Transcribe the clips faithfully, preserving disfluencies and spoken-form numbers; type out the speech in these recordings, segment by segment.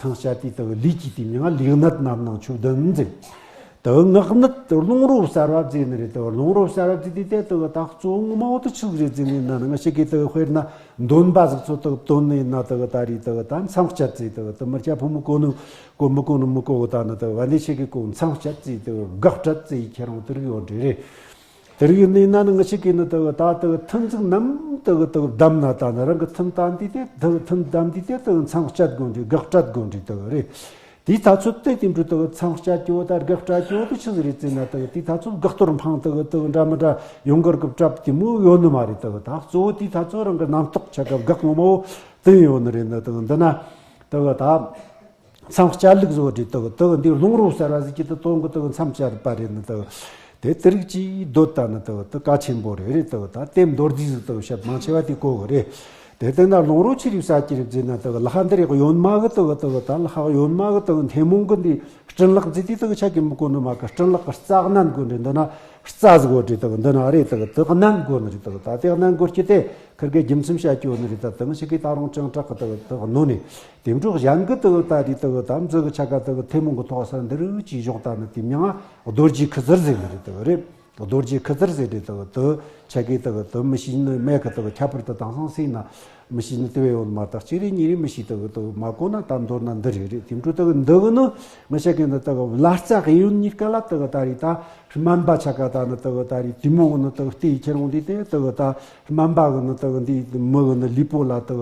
ཐང་བཤད་དེ་དག་ལས་ཀྱི་དེ་མྱིང་ལུག་ནད་རྣམ་སྣང་ཆོས་བདུན་ཟེར། དག་ངག་ནད་རླུང་རོ་གསར་བ་བརྫེས་ནི་རེད། དག་རླུང་རོ་གསར་བ་བརྫེས་དེ་དེ་དག་ད་གཙོ་བོ་ངོ་མ་བོ་དེ་ཆི་ཟིག་རེད་ཟེར་ནས་ན་ནི་ང་ཞིག་གིས་དག་དཔེར་ན་འདོན་པ་ཟིག་ཚོ་དག་བཏོན་ནས་ན་དག་ད་རེད་དག་ད་མཚམས་བཅད་ཟེར། དག་དེ་མི་སྐྱ་ཕོ་མོ་གོ་ནི་གོ་མི་གོ་ནི་མི་གོ་གི། ད་ནི་དག་བན་དེ་ཆེ་གི་གོ་མཚམས་བཅད་ཟེར། དག་དགག་སྤྲད་ཟེར། ཁྱེད་རང་དེ་རིགས་ཡོད་འདྲ་རེད། དེ་རིགས་ཡིན་ནས་ན་ནི་ང་ཞིག་གིས་ནི་དག་ད་དག་ཐུན་ཟིག་ནམ་དག་དག་བསྡམས་ན་ད་ནི་རང་གི་ཐུན་བསྡམས་དུས་དེ་དག་ཐུན་བསྡམས་དུས་དེ་དག་མཚམས་བཅད་དགོས་འདྲ། དགག་སྤྲད་དགོས་འདྲ་དག་རེད། དེའི་ཐ་ཚོད་དེ་དེ་འདྲ་དག་མཚམས་བཅད་རྒྱུ་དང་དགག་སྤྲད་རྒྱུ་དེ་ཆི་ཟིག་རེད་ཟེར་ན་དག་དེའི་ཐ་ཚོད་དགག་གཏོར་འཕང་དག་དག་འདྲ་མི་འདྲ་ཡོང་གར་གི་གྲབས་དེ་མོ་ཡོད་ནི་མ་རེད། དག་ད་གཙོ་བོ་དེའི་ཐ་ཚོད་རང་གི་རྣམ་རྟོག་ཆ་ག་དགག་ངོ་མ་བོ་དེ་ཡོད་ནི་རེད། ནི་དག་འདི་ན་དག་ད། མཚམས་བཅད་ལུགས་བཟོ་འདྲ་དག་དག་འདི་རླུང་རོ་གསར་བ་ཟིག་གི་དེ་དོན་གི་དག་མཚམས་བཅད་པ་རེད། ནི་དག་དེ་དེ་རིགས་ཀྱིས་འདོད་ད་ནི་དག་དེ་གལ་ཆེན་པོ་རེད། རེད་དག་ད་དེ་མདོར་བསྡུས་ཟིག་དག་བཤད་མང་ཆེ་བ་དེ་གོ་གི་རེད། དེ་ལྟར་ན་རླུང་རོ་ཆི་རིགས་གསར་གྱི་རེད་ཟེར་ན་དག་ལ་ཧ་འདི་རེད། གཡོན་མ་གི་དག་དག་ད་ལ་ཧ་གཡོན་མ་གི་དག་མཐེ་མོང་གི་འདི་སྤྲིན་ལག་ཟིག་དེ་དག་ཆ་གི་མི་གོ་ནི་མ་གི། སྤྲིན་ལག་གི་རྩ་གནན་དགོས་འདྲ། འདི་ན་རྩ་ཟིག་གོ་འདྲ་དག་འདི་ན་རེད། དག་དེ་གནན་དགོས་ནི་རེད། དག་ད་དེ་གནན་དགོས་ཀྱི་དེ་ཁིར་གི་རྒྱུ་མཚན་བཤད་རྒྱུ་ནི་རེད། ད་དེ་ང་ཞིག་གིས་ད་རུང་སྤྲིན་ཕྲག་གི་དག་དག་ནོ་ནི། དེ་འཕྲོ་གཞན་གི་དག་ད་རེད། དག་ད་མཛུ་གི་ཆ་ག་དག་ཐལ་མོ་གི་ཐོག་སར་འདི་རུ་ཅིག་བཞག་ད་ནི་དེ་མྱིང་ང་རྡོ་རྗེ་ཁུ་ཚུར་ཟེར་ནི་རེད་དག་རེད། རྡོ་རྗེ་ཁུ་ཚུར་ཟེར་རེད་དག་དེ་ཆ་གི་དག་དེ་མི་ཤེས་ནི་མེད་གི། དག་ཁྱད་པར་དུ་དེང་སང་སྲིད་ན་མི་ཤེས་ནི་དེ་བས་ཡོད་མ། ད་གཅིག་རེ་གཉིས་རེ་མི་ཤེས། དག་དེ་མ་གོ་ན་ད་མདོར་ན་འདི་རེད། རེད། དེ་འཕྲོ་དག་འདི་གི་ནི་ང་ཞིག་གི་ནི་དག་ལ་རྩ་གཡོན་གཉིས་ཀ་ལ་དག་ད་རེད། ད་སྨན་པ་ཆ་ག་ད་ནི་དག་ད་རེད། དེ་མོ་གི་ནི་དག་ལྟས་ཁྱེར་འོང་དུས་དེ་དག་ད་སྨན་པ་གི་ནི་དག་འདི་མི་གི་ནི་ལུས་པོ་ལ་དག་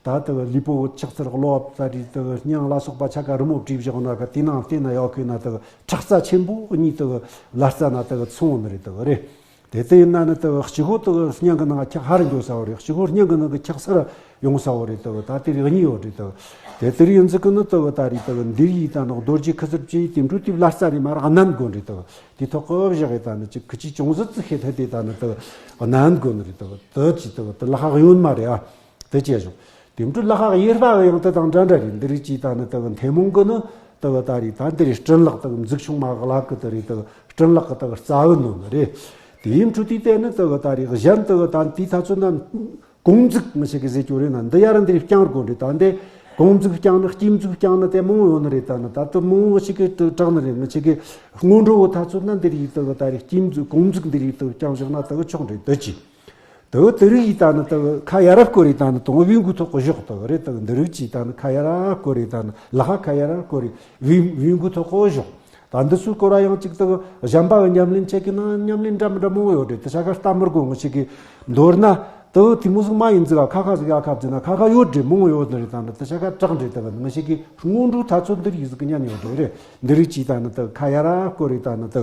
ད་དག་ལུས་པོ་ཆགས་ཚུལ། གློ་བ་ད་རེད། དག་སྙིང་ལ་སོགས་པ་ཆ་ག་རི་མོ་བྲིས་བཞག་ན་ག་དེ་ནང་བལྟས་ན་ཡག་གི། ན་དག་ཁྲག་རྩ་ཆེན་པོ་གཉིས་དག་ལ་རྩ་ན་དག་ཚང་ནི་རེད་དག་རེད། དེ་ལྟ་ཡིན་ན་ནི་དག་གཅིག་པོ་དག་སྙིང་གི་ནང་འཁྱག་ཧར་འགྱོ་ས་བོ་རེད། གཅིག་པོ་སྙིང་གི་ནང་གི་འཁྱག་སར་ཡོང་ས་བོ་རེད། དག་ད་དེ་རིགས་གཉིས་ཡོད་རེད་དག་དེ་དེ་རིགས་ཡིན་ཟིག་གི་ནི་དག་ད་རེད། དག་འདིར་ཡིས་ད་ནི་རྡོ་རྗེ་ཁུ་ཚུར་གྱིས་དེ་འཕྲོ་དེ་ལ་རྩ་རེད་མ་ར་གནན་དགོས་རེད་དག་དེ་ཐོག་གི་བཞག་གི་ད་ནི་ཅིག་ཁུ་ཆི་ཅུང་ཟད་ཙི་ཤེས་ཐལ་དེ་ད་ནི་དག་གནན་དགོས་ནི་རེད་དག་དེ་ཅི་དག་དེ་ལ་ཧ་གཡོན་མ་རེད་ཨ། དེ་བྱས་བྱུང་། དེ་འཕྲོ་ལ་ཧ་གཡས་པ་གི་ཡང་དེ་དང་འདྲ་འདྲ་རེད། འདི་རིགས་ཀྱིས་ད་ནི་དག་མཐེ་མོང་གི་ནི་དག་ད་རེད། ད་འདི་རེད། སྤྲིན་ལག་དག་མཛུབ་ཆུང་མ་གི་ལག་གི་དེ་རེད། དག་སྤྲིན་ལག་གི་དག་རྩ་བུ་ནོ་ནི་རེད། དེའི་འཕྲོ་དེ་དེ་ནི་དག་ད་རེད། གཞན་དག་ད་དེའི་ཐ་ཚོད་ན་གོང་མཛུབ་མི་ཞིག་གི་ཟེར་རྒྱུ་རེད། ན་འདི་ཡར་འདི་རེད་བརྐྱང་དགོས་རེད། ད་འདི་གོང་མཛུབ་བརྐྱང་ནི་དཀྱིལ་མཛུབ་བརྐྱང་ནི་དེ་མང་བོ་ཡོད་ནི་རེད། ད་ནི་ད་དུ་མང་བོ་ཞིག་གི་དྲག་ནི་རེད། མི་ཞིག་གི་སྔོན་འགྲོ་བོ་ཐ་ཚོད་ན་འདི་རེད། དག་ད་རེད། དཀྱིལ་མཛུབ་གོང་མཛུབ་འདི་རེད། དག་བརྐྱང་བཞག་ན་དག་ཆོག་འདྲ་དེ་ཅི། དེ་དེ་རིགས་ཡིས་ད་ནི་དེ་ཁ་ཡར་ར་བསྐོར་རེ་ད་ནི་དང་བུའི་མགོའི་ཐོག་གི་བཞག་དེ་རེད། དེ་འདི་རིགས་ཀྱིས་ད་ནི་ཁ་ཡར་ར་བསྐོར་རེ་ད་ནི་ལ་ཧ་ཁ་ཡར་ར་བསྐོར་རེ་བུའི་བུའི་མགོའི་ཐོག་གི་བཞག་ད་འདི་ཚོའི་སྐོར་བ་ཡང་གཅིག་དེ་གཞན་པ་གི་ཉམས་ལེན་བྱེད་ཀྱི་ནང་ཉམས་ལེན་འདྲ་མི་འདྲ་མང་བོ་ཡོད་རེད། དེ་ཆ་ཁ་ལྟ་མི་དགོས། ངི་ཞིག་གིས་མདོར་ན་དེ་དེ་མོ་ཟིག་མ་ཡིན་ཟིག་ག་ཁ་ཁ་ཟིག་ཡ་ཁ་བརྫིས་ན་ཁ་ཁ་ཡོད་རེད། མང་བོ་ཡོད་ནི་རེད། ད་ནི་དེ་ཆ་ཁ་དྲག་འདྲ་དེ་ངི་ཞིག་གིས་སྔོན་འགྲོའི་ཐ་ཚོད་འདི་རིགས་ཟིག་གི་ཉན་ཡོད་རེད། རེད། འདི་རིགས་ཀྱིས་ད་ནི་དེ་ཁ་ཡར་ར་བསྐོར་རེ་ད་ནི་དེ་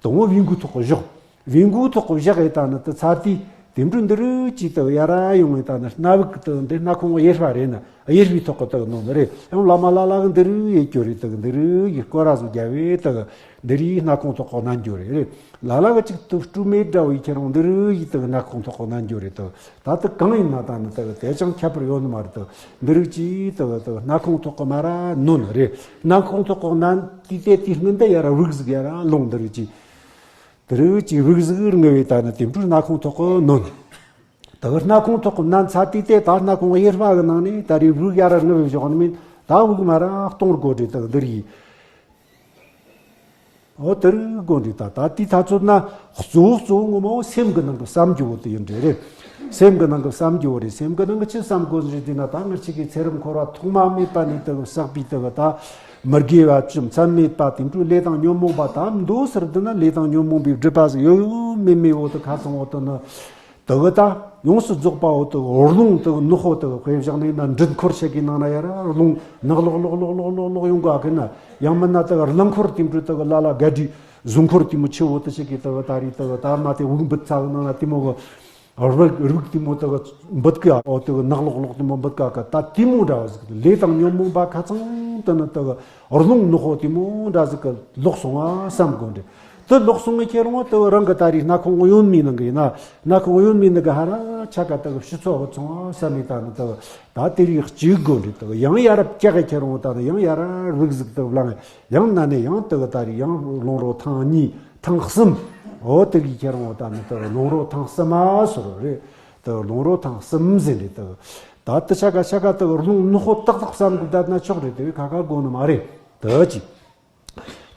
དང་བུའི་མགོའི་ཐོག་གི་བཞག་བེའུ་མགོའི་ཐོག་གི་བཞག་ཡས་ད་ནི་དེ་ཚར་དུས་དེ་འཕྲོ་འདི་རུ་ཅིག་དེ་ཡར་ཡོང་ཡས་ད་ནི་སྣ་བུག་དེ་འདི་སྣ་ཁུང་གཡས་པ་རེད། ན་གཡས་པའི་ཐོག་གི་དེ་ནོ་ནི་རེད། ཡང་བླ་མ་ལ་ལ་གི་འདི་རུ་ཡེ་སྐྱོ་རེད། དེ་འདི་རུ་ཡེ་སྐོར་ར་ཟིག་རྒྱབ་བས་དེ་འདི་རུ་སྣ་ཁུང་ཐོག་གི་ནན་འགྱོ་རེད། རེད། ལ་ལ་གི་ཅིག་དུ་སྤྲུལ་མེད་འདྲ་བའི་ཁྱེད་རང་འདི་རུ་ཡེ་དེ་སྣ་ཁུང་ཐོག་གི་ནན་འགྱོ་རེད། དེ་ད་དེ་གང་ཡིན་ན་ད་ནི་དེ་དེ་ཅང་ཁྱད་པར་ཡོད་ནི་མ་རེད། དེ་འདི་རུ་ཅིག་དེ་དེ་སྣ་ཁུང་ཐོག་གི་མ་ར་ནོ་ནི་རེད། སྣ་ཁུང་ཐོག་གི་ནན་དུས་དེ་དེའི་སྔོན་དེ་ཡར་ར་བུག་ཟིག་ཡར་ར་ལོང་འདི་རུ་ཅིག་དེ་རུ་ཅིག་བུག་ཟིག་རྔུབ་བས་ད་ནི་དེ་འཕྲོ་སྣ་ཁུང་ཐོག་གི་ནོན། དེ་གི་སྣ་ཁུང་ཐོག་གི་ནན་ཚར་དུས་དེ་ད་སྣ་ཁུང་གཡས་པ་གི་ནང་ནས་ད་རེས་བུག་ཡར་ར་རྔུབ་བས་བཞག་ནི་མིན། ད་བུག་མ་ར་གཏོང་དགོས་རེད། དེ་འདི་རེད། འོ་དེ་རུ་དགོས་རེད། ད་ད་དེའི་ཐ་ཚོད་ན་གཙོ་བོ་གཙོ་བོ་ངོ་མ་བོ་སེམས་ཀྱི་ནང་གི་བསམ་རྒྱུ་བོ་དེ་ཡིན་འདྲ་རེད། སེམས་ཀྱི་ནང་གི་བསམ་རྒྱུ་བོ་རེད། སེམས་ཀྱི་ནང་གི་ཅི་བསམ་དགོས་རེད་ཟེར་ན། ད་ང་ཅིག་གིས་ཚེ་རབས་འཁོར་བ་ཐོག་མ་མེད་པ་ནས་དེ་གི་བསགས་པའི་དེ་གི་ད་མི་དགེ་བ་བཅུ་མཚམས་མེད་པ་དེ་འཕྲོ་ལས་དང་ཉོན་མོངས་པ། ད་མདོ་ཟེར་དུས་ན་ལས་དང་ཉོན་མོངས་པའི་སྒྲིབ་པ་ཟིག་ཡོད་ཡོད་མེད་མེད་བོ་དེ་ཁ་ཚང་བོ་དེ་ནི། དེ་གི་ད་ཡོངས་སུ་རྫོགས་པའོ། དེ་གི་རླུང་དེ་གི་ནག་པོ་དེ་གི་དཔེ་བཞག་ནས་ན་འདྲུད་འཁོར་ཆེ་གི་ནང་ན་ཡར་རླུང་ནག་ལོག་ལོག་ལོག་ལོག་ལོག་ལོག་ཡོང་ག་གི་ན། ཡང་མིན་ན་དེ་གི་རླངས་འཁོར་དེ་འཕྲོ་དེ་གི་ལ་ལ་ག་དུས་གཟུགས་འཁོར་དེ་མོ་ཆེ་བོ་དེ་ཆེ་གི་དེ་གི་ད་རེས་དེ་གི་ད་མ་དེ་དབུགས་འབུད་ཚ་གི་ནང་ན་དེ་མོ་གི་རིགས་རིགས་དེ་མོ་དེ་གི་འབུད་གི་ཨ། འོ་དེ་གི་ནག་ལོག་ལོག་དེ་མོ་འབུད་ག་གི། ད་དེ་མོ་འདྲ་བ་ཟིག་ལས་དང་ཉོན་མོངས་པ་ཁ་ཚང་དེ་ནི་དེ་གི་རླུང་ནག་པོ་དེ་མོ་འདྲ་ཟིག་གི་ལོག་སོང་ང་བསམ་དགོས་འདྲ། དེ་ལོག་སོང་ངེ་ཁྱེད་རང་དེ་རང་གི་ད་རེས་སྣ་ཁུང་གཡོན་མའི་ནང་གི་ཡིན་ན། སྣ་ཁུང་གཡོན་མའི་ནང་གི་ཧ་ར་ཆ་ག་དེ་གི་ཕྱི་ཚོ་བུ་ཚང་བསམ་མེད་ད་ནི་དེ་གི་ད་དེ་རིགས་གཅིག་དགོས་འདྲ། དེ་གི་ཡང་ཡར་བཀྱག་གི་ཁྱེད་རང་ད་ནི་ཡང་ཡར་ར་རིགས་ཟིག་དེ་བླངས་ཡང་ན་ནས་ཡང་དེ་གི་ད་རེས་ཡང་རླུང་རོ་ཐེངས་གཉིས་ཐེངས་གསུམ། འོ་དེ་གི་ཁྱེད་རང་ད་ནི་དེ་གི་རླུང་རོ་ཐེངས་གསུམ་མ་ཟེར་རེད། དེ་གི་རླུང་རོ་ཐེངས་གསུམ་ཟེར་འདྲ། དེ་གི་ ད་དེ་ཆ་ག་ཆ་ག་དེ་གི་རླུང་ནག་པོ་ཏག་ཏག་བསམ་གི་བསྡད་ན་ཆོག་རེད། དེ་བས་ཁ་ཁ་དགོས་ནི་མ་རེད། དེ་ཅི།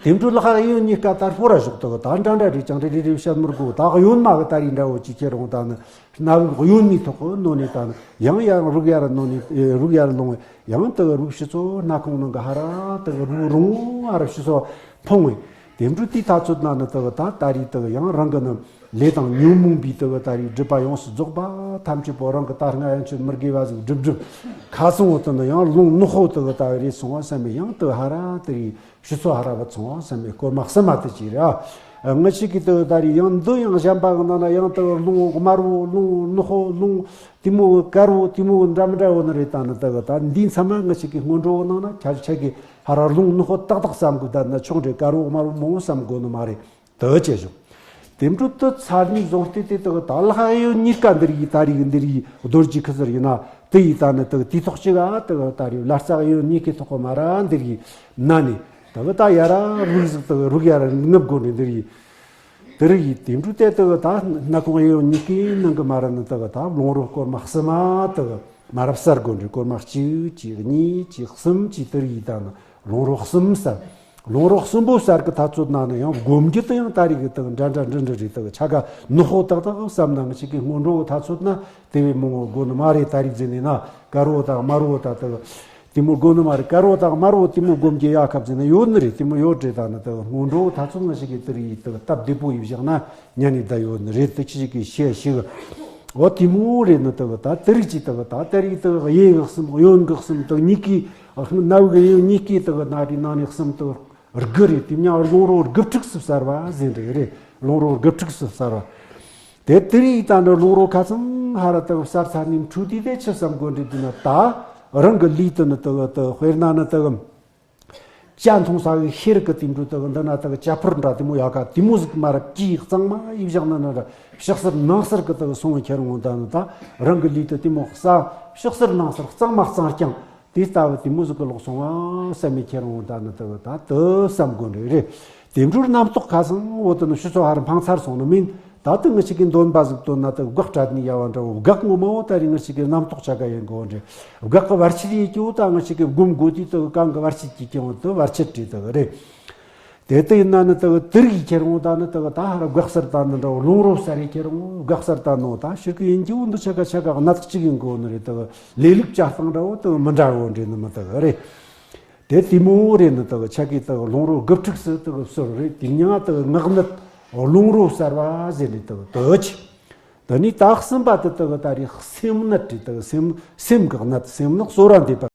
དེ་འཕྲོ་ལྷག་གཡས་གཡོན་གཉིས་ཀ་ད་ཕོ་ར་ཞོག་དེ་གི་ད་འདྲ་འདྲ་རེད། ཅང་རེ་རེ་རེ་བཤད་མི་དགོས། ད་གཡོན་མ་གི་ད་རེས་འདྲ་བོ་ཅིག་ཁྱེར་འོང་། ད་ནི་སྣ་བུག་གཡོན་མའི་ཐོག་གི་ནང་ནས་ད་ནི་ཡང་ཡང་རུག་ཡར་ནང་ནས་རུག་ཡར་ལོང་བས། ཡང་དེ་གི་རུག་ཕྱི་ཚོ་སྣ་ཁུང་ནང་གི་ཧ་ར་དེ་གི་རུག་རུང་ཧ་ར་ཕྱི་ཚོ་འཕངས་བས། དེ་འཕྲོ་དེའི་ཐག་ཚོད་ན་ནི་དེ་གི་ད་ད་རེས་དེ་གི་ཡང་རང་གི་ནི་ལས་དང་ཉོན་མོངས་པའི་དེ་གི་ད་རེས་སྒྲིབ་པ་ཡོངས་སུ་རྫོགས་པ་ཐམས་ཅད་པོ་རང་གི་ད་སྔ་ཡན་ཆད་མི་དགེ་བ་ཟིག་སྒྲིབ་སྒྲིབ་ཁ་སང་བོ་དེ་ནི་ཡང་རླུང་ནག་པོ་དེ་གི་ད་རེད་སོང་བ་བསམ་པས། ཡང་དེ་གི་ཧ་ར་དེ་རེད་ཕྱི་ཚོ་ཧ་ར་བ་ཚང་བ་བསམ་པས། སྐོར་མ་གསུམ་མ་དེ་ཅི་རེད་ཨ། ང་ཅིག་གིས་དེ་གི་ད་རེས་ཡང་འདི་ཡང་གཞན་པ་གི་ནང་ན་ཡང་དེ་གི་རླུང་དམར་བོ་རླུང་ནག་པོ་རླུང་དེ་མོ་དཀར་བོ་དེ་མོ་འདྲ་མི་འདྲ་བོ་ནི་རེད། ད་ནི་དེ་གི་ད་འདིའི་མཚམས་མ་ང་ཅིག་གི་སྔོན་འགྲོ་བོ་ནང་ན་ཁྱེད་ཁྱེད་ཀྱིས་ཧ་ར་རླུང་ནག་པོ་ཏག་ཏག་བསམ་གི་བསྡད་ན་ཆོག་རེད། དཀར་བོ་དམར་བོ་མང་བོ་བསམ་དགོས་ནི་མ་རེད། དེ་བྱས་བྱུང་། དེ་འཕྲོ་དེ་ཚར་ནས་བཟུང་སྟེ་དེ་དག་ད་ལྷག་གཡས་གཡོན་གཉིས་ཀ་འདིར་ཡི་ད་རིག་འདིར་ཡི་རྡོ་རྗེ་ཁུ་ཚུར་ཡིན་ན་དེ་ཡི་ད་ནི་དག་དེའི་ཐོག་ཅིག་ཨ་དག་ད་རིག་ལ་རྩ་གཡས་གཡོན་གཉིས་ཀའི་ཐོག་གི་མ་ར་འདིར་ཡི་ན་ནི་དག་ད་ཡ་ར་རུག་ཟིག་དག་རུག་ཡ་ར་ངུབ་དགོ་ནི་འདིར་ཡི། དེ་རིག་ཡི་དེ་འཕྲོ་དེ་དག་ད་སྣ་ཁུང་གཡས་གཡོན་གཉིས་ཀའི་ནང་གི་མ་ར་ནི་དག་ད་རླུང་རོ་སྐོར་མ་གསུམ་མ་དག་མ་ར་བསལ་དགོ་འདྲི། སྐོར་མ་གཅིག་གཅིག་གཉིས་གཅིག་གསུམ་གཅིག་དེ་རིག་ཡི་ད་ནི་རླུང་རོ་གསུམ་བསལ། རླུང་རོ་གསུམ་པོ་བསལ་གི་ཐག་ཚོད་ན་ནི་ཡང་སྒོམ་རྒྱུ་དེ་ཡང་ད་རིག་གི་དག་འདྲ་འདྲ་འདྲ་འདྲ་རེད། དག་ཆ་ག་ནག་པོ་ཏག་ཏག་བསམ་ན་ང་ཅིག་གི་སྔོན་འགྲོ་གི་ཐག་ཚོད་ན་དེ་བས་མང་བོ་དགོ་ནི་མ་རེད། ད་རིག་ཟེར་ནས་ན་དཀར་བོ་དང་དམར་བོ་དང་དག་དེ་མོ་དགོ་ནི་མ་རེད། དཀར་བོ་དང་དམར་བོ་དེ་མོ་སྒོམ་རྒྱུ་ཡག་ཁབ་ཟེར་ན་ཡོད་ནི་རེད། དེ་མོ་ཡོད་རེད། ད་ནི་དག་སྔོན་འགྲོ་གི་ཐག་ཚོད་ང་ཅིག་གི་དེ་རིག་དག་སྟབས་བདེ་པོ་ཡིན་བཞག་ན་ཉན་ནི་ད་ཡོད་ནི་རེད། དེ་ཅི་ཞིག་གི་ཤེས་ཤིག་འོ་དེ་མོ་རེད་ནི་དག་ད་དེ་རིག་ཅིག་དག་ད་དེ་རིག་དག་གཡས་གི་གསུམ་གཡོན་གི་གསུམ་དག་གཉིས་ཀའི་སྣ་བུག་གཡས་གཡོན་གཉིས་ཀའི་དག་སྣ་རིག་ནང་ནས་གསུམ་དག་དགུ་རེད། དེ་མྱང་རླུང་རོ་དགུ་ཕྲུགས་སུ་གསལ་བ་ཟེར་འདྲ་རེད། རླུང་རོ་དགུ་ཕྲུགས་སུ་གསལ་བ། དེ་དེ་རིག་ད་འདྲ་རླུང་རོ་ཁ་ཚང་ཧ་ར་དག་གསལ་ཚར་ནས་འཕྲོས་དུས་དེ་ཆི་བསམ་དགོ་འདྲི་དུས་ན་ད་རང་གི་ལུས་དུ་ནི་དག་དག་དཔེར་ན་ནི་དག་ཇ་འཐུང་ས་གི་ཤེལ་གི་དེ་འདྲ་དག་འདི་ན་དག་ཇ་ཕུར་འདྲ་དེ་མོ་ཡག་ག་དེ་མོ་ཟིག་མ་ར་གི་གཙང་མ་ཡིན་བཞག་ན་ནི་ར་ཕྱི་གསལ་ནང་གསལ་གི་དག་སོང་བའི་ཁྱེར་འོང་། ད་ནི་ད་རང་གི་ལུས་དུ་དེ་མོ་གསལ་ཕྱི་གསལ་ནང་གསལ་གཙང་མ་གཙང་རྐྱང་དེ་ལྟ་བུ་དེ་མོ་ཟིག་གི་ལོག་སོང་བ་བསམ་མི་ཁྱེར་འོང་། ད་ནི་དག་ད་དུ་བསམ་དགོ་འདྲ་རེད། དེ་འཕྲོར་རྣམ་རྟོག་ཁ་སང་འོ་དེ་ནི་ཕྱི་ཚོ་ཧ་ར་འཕངས་ཚར་སོང་ནི་མིན། ད་དུ་ང་ཅིག་གི་འདོན་པ་ཟིག་འདོན་ན་དུ་སྒག་སྤྲད་ནི་ཡ་བ་འདྲ་བོ། སྒག་ངོ་མ་བོ་ད་རེས་ང་ཅིག་གི་རྣམ་རྟོག་ཆ་ག་ཡིན་གོ་འདྲ། སྒག་གི་བར་ཆད་ཡིན་གྱི་བོ་ད་ང་ཅིག་གི་སྒོམ་དགོ་དུས་དུ་གང་གི་བར་ཆད་ཀྱི་ཀྱང་དུ་བར་ཆད་བྲིས་དུ་རེད། དེ་དུ་ཡིན་ན་ནི་དུ་དུ་རིག་ཁྱེར་འོང་། ད་ནི་དུ་ད་ཧ་ར་སྒག་སར་ད་ནི་འདྲ་བོ། རླུང་རོ་སར་རེ་ཁྱེར་འོང་སྒག་སར་ད་ནོ། ད་ཕྱིར་གི་ཡིན་གྱི་བོ་འདི་ཆ་ག་ཆ་ག་སྣ་ཚོགས་ཅིག་ཡིན་གོ་ནི་རེད། དུ་ལས་ལུགས་བྱ་སྟངས་འདྲ་བོ་དུ་མི་འདྲ་བོ་འདྲ་ནི་མི་དུ་རེད། དེ་དེ་མོ་རེད་ནི་དག་ཆ་གི་དག་རླུང་རོ་དགུ་ཕྲུགས་སུ་དག་གསོལ་རེད། དེ་མྱང་དག་ངག་ནད་རླུང་རོ་གསལ་བ་ཟེར་ནི་དག་དུ་ཆི། དེ་ནི་ད་གསུམ་པ་དུ་དག་ད་རེས་སེམས་ནད་རེད། དག་སེམས་སེམས་གི་ནད། སེམས་ནི་གསོ་ར་འདེབས་པ།